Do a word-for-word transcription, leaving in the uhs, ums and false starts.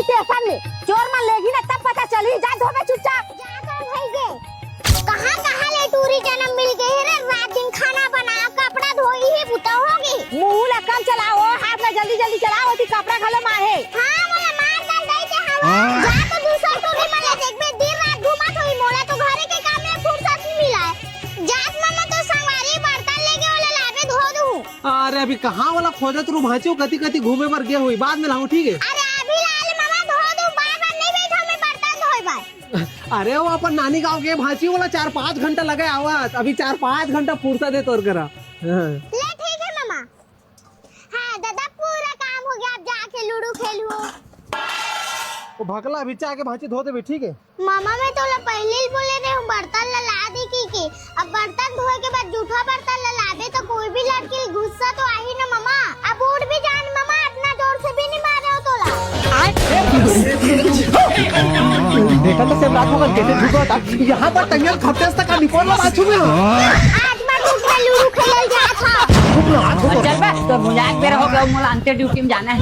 Station में चोर मन लेगी ना, तब पता चली। जा धोबे चुपचाप। जा तो भई गे। कहाँ कहाँ ले टूरी जनम मिल गई है रे। रात दिन खाना बना, कपड़ा धोई ही बुता होगी। मुंह ला कम चलाओ, हाथ ला जल्दी जल्दी चलाओ, ओती कपड़ा घलो मारे। हाँ, मोला मार डाल दई के हवा। जा तो दूसर टूरी मन ला देखबे, दिन रात घूमत होई, मोला तो घरे के काम में फुर्सत नहीं मिला है। जात मामा तो संगवारी बर्तन लेके ओला लाबे धो दूँ। अरे अभी कहाँ वाला खोजत रू भांची, कति कति घूमे बर गे हुई, बाद में लाऊं, ठीक है? अरे अभी ला ले मामा, धो दूँ, बार बार नहीं बैठा मैं बर्तन धोए बर। अरे वो अपन नानी गांव के भांची वाला चार पाँच घंटा लगे आवत, अभी चार पाँच घंटा फुर्सत है तोर करा। हाँ। ले ठीक है मामा। हाँ दादा, पूरा काम हो गया, अब जाके लूडो खेलूं। वो भकला अभी चाह के भांची धो देबे, ठीक है? मामा, मैं तोला पहले ही बोले रहे हूँ, बर्तन ला ला दे की के। अब बर्तन धोए के बाद जूठा बर्तन ला लाबे तो कोई भी लड़की गुस्सा तो आही ना मामा। अब उठ भी जान मामा, इतना जोर से भी नहीं मारे हो तोला। देखा तो सेम रात को कैसे झुका था। यहाँ पर टंगल खपते तक का निपोर ला बाजू में। आज मैं धूप में लूडो खेलल जात हूँ। चल बे, तो मजाक बेरा हो गया, मोला अंते ड्यूटी में जाना है।